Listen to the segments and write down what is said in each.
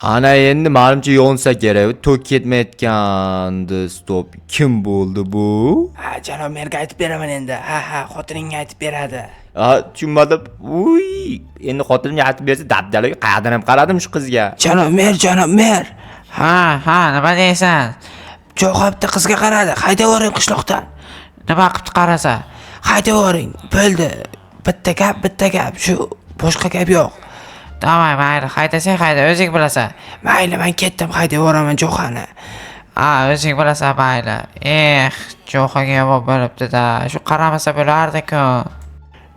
Ana endi manimcha yonsa kerak. Tok ketmayotgandi. Stop. Kim bo'ldi bu? Ha, janob merga aytib beraman endi. Ha, ha, xotiningga aytib beradi. Ha, tushunmadim. Uy, endi xotinimga aytib bersa dabdala, qayerdan ham qaradim shu qizga. Janob mer, janob mer. Ha, ha, nima deysan? Jo'xa bitta qizga qaradi. Haydavoring qishloqdan. Nima qilibdi qarasa? Haydavoring. Bo'ldi. Bitta gap, bitta gap. Shu, boshqa gap yo'q. Давай, mayli, haydasang hayda, o'zing bilasan. Mayli, men ketdim, haydavoraman Jo'xani. Ha, o'zing bilasan, mayli. Eh, Jo'xaga yomon bo'libdi-da. Shu qaramasa bo'lardi-ku.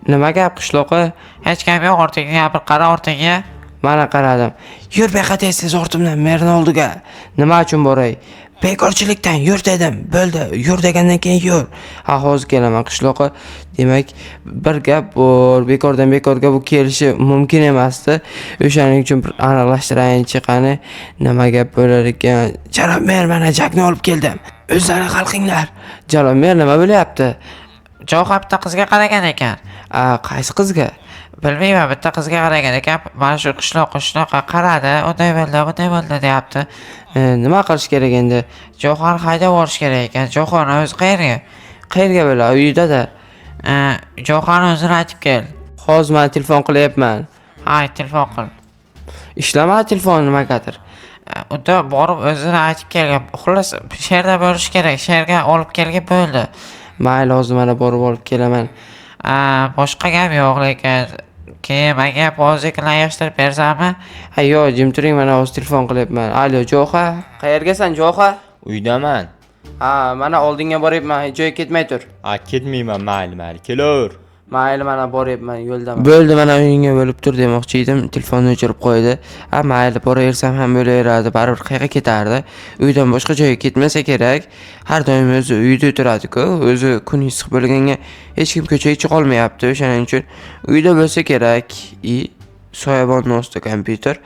Nima gap qishloqqa? Hech gap yo'q, ortingga bir qara, ortingga. Mana qaradim. Yur bu yoqqa tez-tez ortimdan merni oldiga. Nima uchun boray? Bekorchilikdan yur dedim. Bo'ldi. Yur degandan keyin yur. Ha, hozir kelaman qishloqqa. Demak, bir gap bor. Bekordan bekorga bu kelishi mumkin emasdi. O'shaning uchun bir aniqlashtirayinchi qani, nima gap bo'lar ekan. Janob mer, mana Jakni olib keldim. O'zlari hal qilinglar. Janob mer, nima bo'lyapti? Jo'xa bitta qizga qaragan ekan. A, qaysi qizga? Bilmayman, bitta qizga qaragan ekan. Mana shu qishloqqa shunaqa qaradi, unday bo'ldi, bunday bo'ldi deyapti. Nima qilish kerak endi? Jo'xani haydab yuborish kerak ekan. Jo'xani o'zi qayerga? Qayerga bo'ladi? Uyda-da. Jo'xani o'zini aytib kel. Hozir man telefon qilyapman. Ha, telefon qil. Ishlamadi telefon nimagadir. Unda borib o'zini aytib kelgin. Xullas, shu yerda bo'lishi kerak. Shu yerga olib kelgin, bo'ldi. Mayli, hozir mana borib olib kelaman. Boshqa gap yo'q lekin. Keyin menga poziklar yig'ishtirib bersanmi? Ha, yo'q, jim turing, mana hozir telefon qilyapman. Alo, Jo'xa. Qayergasan, Jo'xa? Uydaman. Ha, mana oldinga boryapman, hech joyga ketmay tur. Ha, ketmayman, mayli, mayli. Kelaver. Mayli, mana boryapman, yo'ldaman. Bo'ldi, mana uyingga bo'lib tur demoqchi edim, telefonni o'chirib qo'ydi. Ha, mayli, boraversam ham bo'laveradi, baribir qayerga ketardi? Uydan boshqa joyga ketmasa kerak. Har doim o'zi uyda o'tiradi-ku, o'zi kun issiq bo'lganga hech kim ko'chaga chiqolmayapti, o'shaning uchun uyda bo'lsa kerak. И soyabonni ostida kompyuter.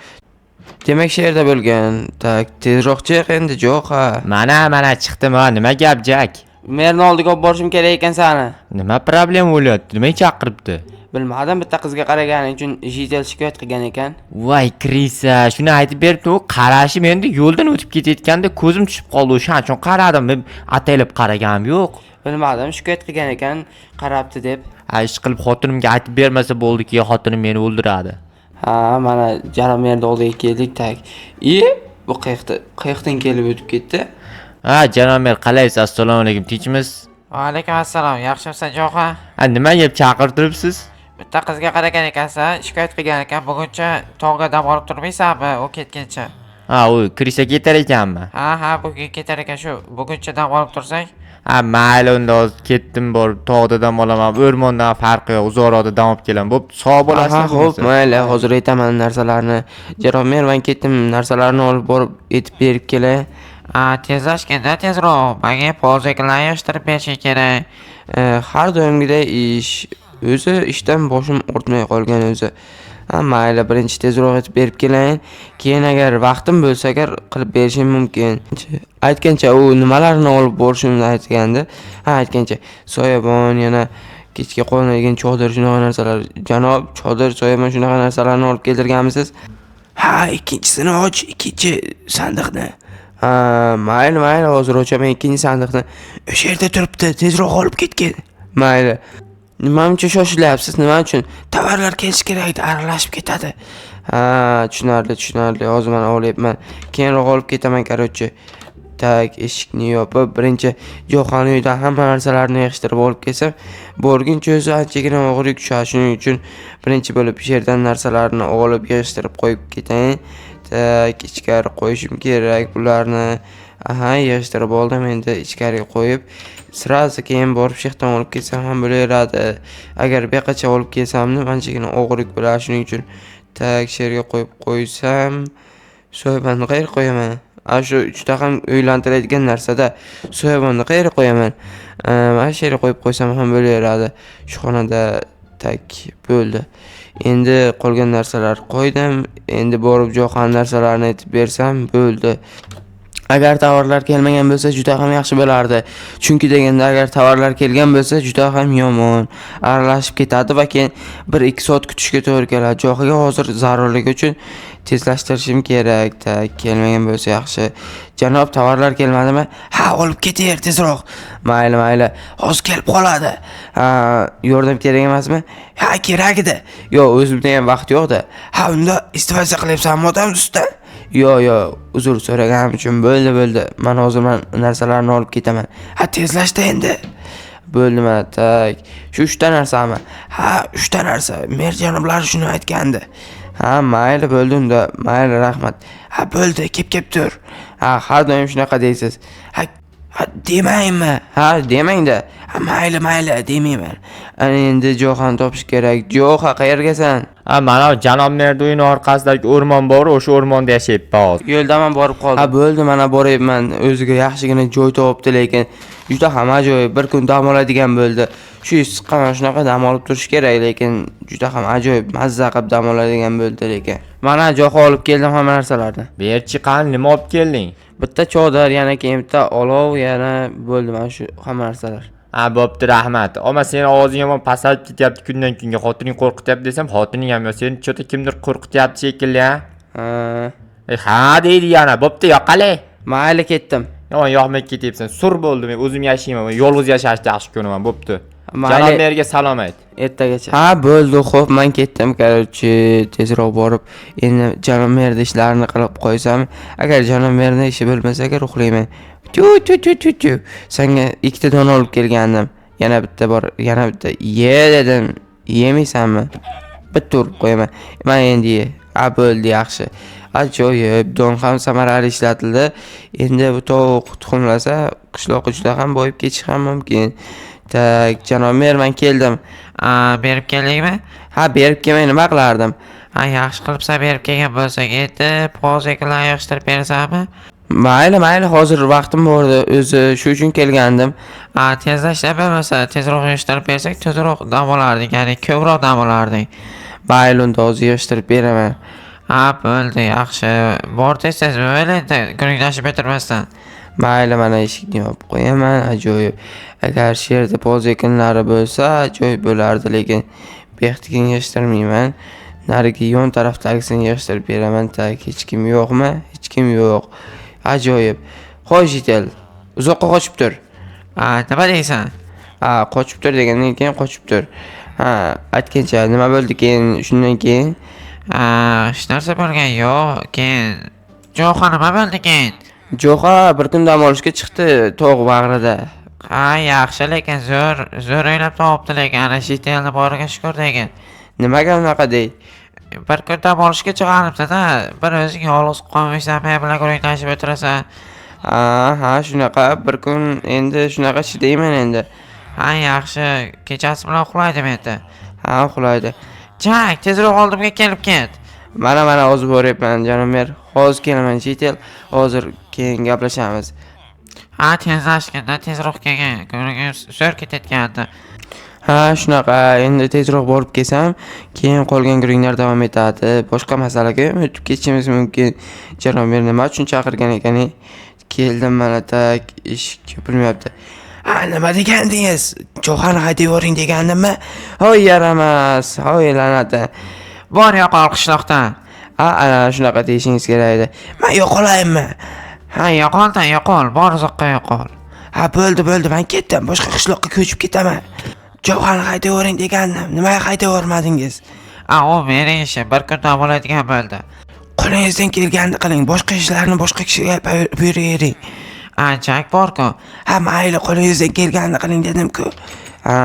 Demak, shu yerda bo'lgan. Так, tezroq chiq endi, Jo'xa. Mana, mana chiqdim ha. Nima gap, Jak? Merni oldiga olib borishim kerak ekan sani. Nima problema bo'lyapti? Nimaga chaqiribdi? Bilmadim, bitta qizga qaragani uchun житель shikoyat qilgan ekan. Voy, крыса, shuni aytib beribdi. U qarashim endi yo'ldan o'tib ketayotganda ko'zim tushib qoldi. O'shaning uchun qaradim. Men ataylab qaraganim yo'q. Bilmadim, shikoyat qilgan ekan, qarabdi deb. Ha, ish qilib xotinimga aytib bermasa bo'ldiki, xotinim meni o'ldiradi. Ha, mana janob merni oldiga keldik, так. И bu qayoqda, qayoqdan kelib o'tib ketdi? Ha, janob mer, qalaysiz? Assalomu alaykum, tinchmisiz? Va alaykum assalom. Yaxshimisan, Jo'xa? Ha, nima gap chaqirtiribsiz? Bitta qizga qaragan ekansan, shikoyat qilgan ekan. Buguncha tog'ga dam olib turmaysanmi, u ketguncha? Ha, u крыса ketar ekanmi? Ha, bugun ketar ekan shu. Buguncha dam olib tursang. Ha, mayli, unda hozir ketdim, borib tog'da dam olaman. O'rmondan farqi yo'q, uzoqroqda dam olib kelaman. Bo'pti, sog' bo'lasizmi Aha, xo'p, bo'lmasa? Mayli, hozir aytaman narsalarni. Janob mer, men ketdim, narsalarni olib borib etib berib kelay. Ha, tezlashganda tezroq. Menga poziklar yig'ishtirib berishing kerak. Har doimgiday ish. O'zi ishdan boshim ortmay qolgan o'zi. Ha, mayli, birinchi tezroq etib berib kelayin. Keyin agar vaqtim bo'lsa agar qilib berishim mumkin. Aytgancha, u nimalarni olib borishimni aytgandi. Ha, aytgancha, soyabon, yana kechga qo'llanadigan chodir, shunaqa narsalar. Janob, chodir, soyabon, shunaqa narsalarni olib keltirganmisiz? Ha, ikkinchisini och, ikkinchi sandiqni. Ha, mayli, mayli, hozir ochaman ikkinchi sandiqni. O'sha yerda turibdi, tezroq olib ketgin. Mayli. Nima uchun shoshilyapsiz? Nima uchun? Tovarlar kelishi kerak edi, aralashib ketadi. Ha, tushunarli, tushunarli. Hozir mana olyapman. Keyinroq olib ketaman, короче. Так, eshikni yopib, birinchi Jo'xani uydan hamma narsalarni yig'ishtirib olib kelsam, borguncha o'zi anchagina og'ir yuk tushadi. Shuning uchun birinchi bo'lib shu yerdan narsalarni olib yig'ishtirib qo'yib ketayin. Так, ichkari qo'yishim kerak bularni. Aha, yig'ishtirib oldim, endi ichkariga qo'yib, сразу keyin borib shu yoqdan olib kelsam ham bo'laveradi. Agar bu yoqqacha olib kelsamni anchagina og'ir yuk bo'ladi. Shuning uchun так, shu yerga qo'yib qo'ysam, soyabonni qayerga qo'yaman? A, shu juda ham o'ylantiradigan narsada. Soyabonni qayerga qo'yaman? Mana shu yerga qo'yib qo'ysam ham bo'laveradi. Shu xonada, так, bo'ldi. Endi qolgan narsalar qo'ydim. Endi borib Jo'xan narsalarni aytib bersam bo'ldi. Agar tovarlar kelmagan bo'lsa juda ham yaxshi bo'lardi. Chunki deganda agar tovarlar kelgan bo'lsa juda ham yomon aralashib ketadi va keyin 1-2 soat kutishga to'g'ri keladi. Johiga hozir zarurligi uchun tezlashtirishim kerak. Tak, kelmagan bo'lsa yaxshi. Janob, tovarlar kelmadimi? Ha, olib ketaver tezroq. Mayli, mayli. Hozir kelib qoladi. Ha, yordam kerak emasmi? Ha, kerak edi. Yo'q, o'zimda ham vaqt yo'q-da. Ha, unda istifaza qilyapsanmi odam ustidan? Yo, yo, uzr so'raganim uchun bo'ldi, bo'ldi. Man hozir man narsalarni olib ketaman. Ha, tezlashdi endi. Bo'ldi mana, tak. Shu 3 ta narsami? Ha, 3 ta narsa. Mer janoblar shuni aytgandi. Ha, mayli, bo'ldi unda. Mayli, rahmat. Ha, bo'ldi, kep tur. Ha, har doim shunaqa deysiz. Ha, ha, demaymi? Ha, demangda. Ha, mayli, mayli, demayman. Ana endi Jo'xani topish kerak. Jo'xa, qayergasan? Ha, mana janob merni uyini orqasidagi o'rmon bor, o'sha o'rmonda yashayapman hozir. Yo'ldaman, borib qoldim. Ha, bo'ldi, mana boryapman. O'ziga yaxshigina joy topibdi, lekin juda ham ajoyib. Bir kun dam oladigan bo'ldi. Shu issiqqa mana shunaqa dam olib turish kerak, lekin juda ham ajoyib, mazza qilib dam oladigan bo'ldi lekin. Mana Jo'xa, olib keldim hamma narsalarni. Berchi, qani, nima olib kelding? Bitta chodir, yana keyin bitta olov, yana bo'ldi mana shu hamma narsalar. Ha, bo'pti, rahmat. Ammo seni ovozing yomon pasayib ketyapti kundan kunga. Xotining qo'rqityapti desam, xotining ham yo'q. Seni чё-то kimdir qo'rqityapti shekilli, ha? Ha. E, ha deydi yana. Bo'pti, yo'qolay. Mayli, ketdim. Yomon yoqmay ketyapsan. Sur bo'ldi, men o'zim yashayman. Men yolg'iz yashashni yaxshi ko'raman. Bo'pti. Mayli. Janob merga salom ayt. Ertagacha. Ha, bo'ldi, xo'p, men ketdim, короче, tezroq borib endi janob merni ishlarini qilib qo'ysam, agar janob merni ishi bo'lmasa agar uxlayman. Tu tu tu tu tu. Senga ikkita don olib kelgandim. Yana bitta bor, yana bitta. Ye dedim. Yemaysanmi? Bitta urib qo'yaman. Man endi ye. Ha, bo'ldi, yaxshi. Ajoyib, don ham samarali ishlatildi. Endi bu tovuq tuxumlasa, qishloqqa juda ham boyib ketishi ham mumkin. Tak, janob mer, men keldim. A, berib keldingmi? Ha, berib kelmay nima qilardim? Ha, yaxshi qilibsan berib kelgan bo'lsang. Endi polzekinlarni yig'ishtirib berasanmi? Mayli, mayli, hozir vaqtim bor edi, o'zi shu uchun kelgandim. A, tezlashda bo'lmasa, tezroq yig'ishtirib bersak, tezroq dam olardik, ya'ni ko'proq dam olardik. Mayli, unda hozir yig'ishtirib beraman. Ha, bo'ldi, yaxshi. Bor, tez tez bo'l endi, gurunglashib o'tirmasdan. Mayli, mana eshikni yopib qo'yaman, ajoyib. Agar shu yerda polzekinlari bo'lsa, ajoyib bo'lardi, lekin bu yoqdagini yig'ishtirmayman. Narigi yon tarafdagisini yig'ishtirib beraman. Tak, hech kim yo'qmi? Hech kim yo'q. Ajoyib. Xo'sh, житель, uzoqqa qochib tur. A, nima deysan? Ha, qochib tur degandan keyin qochib tur. Ha, aytgancha nima bo'ldi keyin shundan keyin? A, hech narsa bo'lgan yo'q. Keyin Jo'xa nima bo'ldi keyin? Jo'xa bir kun dam olishga chiqdi tog' bag'rida. Ha, yaxshi, lekin zo'r, zo'r o'ylab topibdi lekin, ana житель ni boriga shukur degan. Nimaga unaqa dey? Bir kun dam olishga chiqaribdi-da, bir o'zing yolg'iz qolmaysan, men bilan gurunglashib o'tirasan. Ha, ha, shunaqa bir kun endi shunaqa chidayman endi. Ha, yaxshi, kechasi bilan uxlaydimi endi? Ha, uxlaydi. Chak, tezroq oldimga kelib ket. Mana, mana hozir boryapman, janob mer. Hozir kelaman, житель. Hozir keyin gaplashamiz. Ha, tezlashganda tezroq kelgin, gurungim zo'r ketayotgandi. Ha, shunaqa endi tezroq borib kelsam, keyin qolgan gurunglar davom etadi. Boshqa masalaga ham o'tib ketishimiz mumkin. Janob mer nima uchun chaqirgan ekan? Keldim mana, tak, eshik yopilmayapti. Ha, nima degandingiz? Jo'xani haydab yuboring degandimmi? Hoy yaramas, hoy la'nati. Bor, yo'qol qishloqdan. Ha, ana shunaqa deyishingiz kerak edi. Man yo'qolaymi? Ha, yo'qoldan yo'qol, bor, uzoqqa yo'qol. Ha, bo'ldi, bo'ldi, man ketdim. Boshqa qishloqqa ko'chib ketaman. Jo'xani haydab yuboring degandim. Nimaga haydab yubormadingiz? A, u mening ishim, bir kun dam oladigan bo'ldi. Qo'lingizdan kelganini qiling. Boshqa ishlarni boshqa kishiga buyuravering. A, Chak bor-ku. Ha, mayli, qo'lingizdan kelganini qiling dedim-ku. Ha,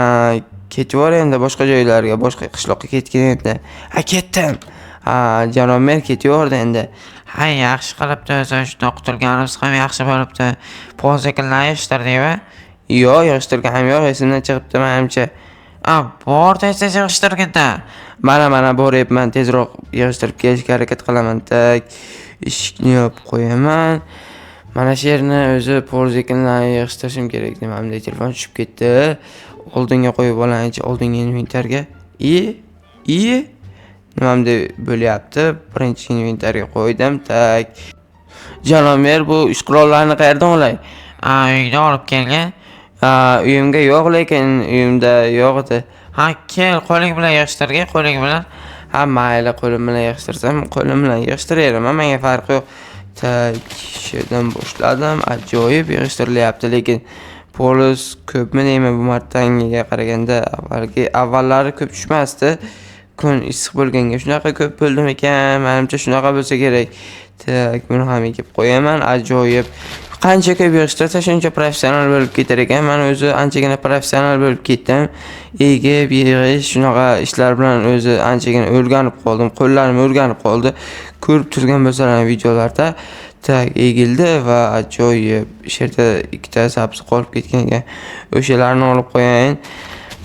ketib endi boshqa joylarga, boshqa qishloqqa ketgin endi. Ha, ketdim. Ha, janob mer ketaverdi endi. Ha, yaxshi qilibdi o'zi, shundan qutulganimiz ham yaxshi bo'libdi. Polzekinlarni yig'ishtirdingmi? Yo'q, yig'ishtirganim yo'q, esimdan chiqibdi menimcha. A, bor, tez tez yig'ishtirgin-da. Mana, mana boryapman, tezroq yig'ishtirib kelishga harakat qilaman. Tak, eshikni yopib qo'yaman. Mana shu yerni o'zi polzekinlarni yig'ishtirishim kerak. Nima bunday telefon tushib ketdi. Oldinga qo'yib olayinchi, oldingi inventarga. I nima bunday bo'lyapti? Birinchi inventarga qo'ydim. Tak. Janob mer, bu ish qurollarini qayerdan olay? Ha, uyingdan olib kelgin. Ha, uyimga yo'q, lekin uyimda yo'q edi. Ha, kel, qo'ling bilan yig'ishtirgin, qo'ling bilan. Ha, mayli, qo'lim bilan yig'ishtirsam, qo'lim bilan yig'ishtiraveraman, menga farqi yo'q. Так, shu yerdan boshladim, ajoyib yig'ishtirilyapti, lekin полоз ko'pmi deyman bu martangiga qaraganda. Avvalgi avvallari ko'p tushmasdi. Kun issiq bo'lganga shunaqa ko'p bo'ldimikan? Manimcha, shunaqa bo'lsa kerak. Так, buni ham ekib qo'yaman, ajoyib. Qancha ko'p yig'ishtirsa, shuncha professional bo'lib ketar ekan. Man o'zi anchagina professional bo'lib ketdim. Egib, yig'ish, shunaqa ishlar bilan o'zi anchagina o'rganib qoldim. Qo'llarim o'rganib qoldi. Ko'rib turgan bo'lsalar videolarda. Так, egildi va ajoyib. Shu yerda ikkita sabzi qolib ketgan ekan. O'shalarni olib qo'yayin.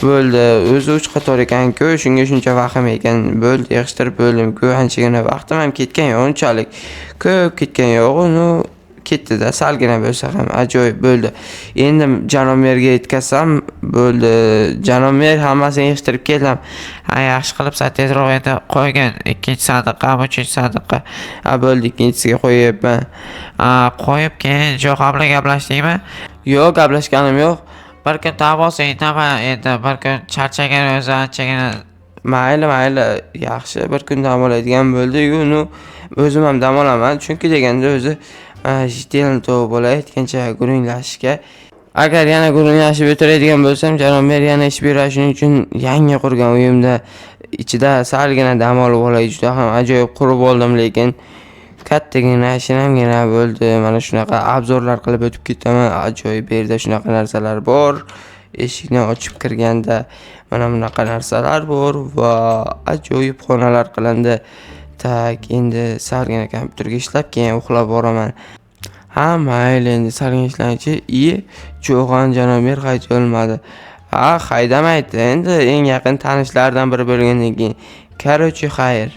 Bo'ldi. O'zi uch qator ekan-ku, shunga shuncha vahim ekan. Bo'ldi, yig'ishtirib bo'ldim-ku. Anchagina vaqtim ham ketgan yo'q unchalik. Ko'p ketgan yo'q, ну ketdi-da, salgina bo'lsa ham ajoyib bo'ldi. Endi janob merga yetkazsam bo'ldi. Janob mer, hammasini yig'ishtirib keldim. Ha, yaxshi qilibsan, tezroq endi qo'ygin ikkinchi sandiqqa, uchinchi sandiqqa. Ha, bo'ldi, ikkinchisiga qo'yyapman. Ha, qo'yib keyin Jo'xa bilan gaplashdingmi? Yo'q, gaplashganim yo'q. Bir kun dam olsang indama endi, bir kun charchagan o'zi anchagina. Mayli, mayli, yaxshi, bir kun dam oladigan bo'ldi-yu, ну o'zim ham dam olaman, chunki deganda o'zi житель to'g'ri bola aytgancha gurunglashishga. Agar yana gurunglashib o'tiradigan bo'lsam, janob mer yana ish beradi, shuning uchun yangi qurgan uyimda ichida salgina dam olib olay, juda ham ajoyib qurib oldim, lekin kattagina shinamgina bo'ldi. Mana shunaqa обзор lar qilib o'tib ketaman. Ajoyib, bu yerda shunaqa narsalar bor. Eshikni ochib kirganda mana bunaqa narsalar bor va ajoyib xonalar qilindi. Так, endi salgina kompyuterga ishlab, keyin uxlab boraman. Ha, mayli, endi salgina ishlaychi. I, Jo'g'on janob mer hayda olmadi. Ha, haydamaydi. Endi eng yaqin tanishlardan biri bo'lgandan keyin. Короче, xayr.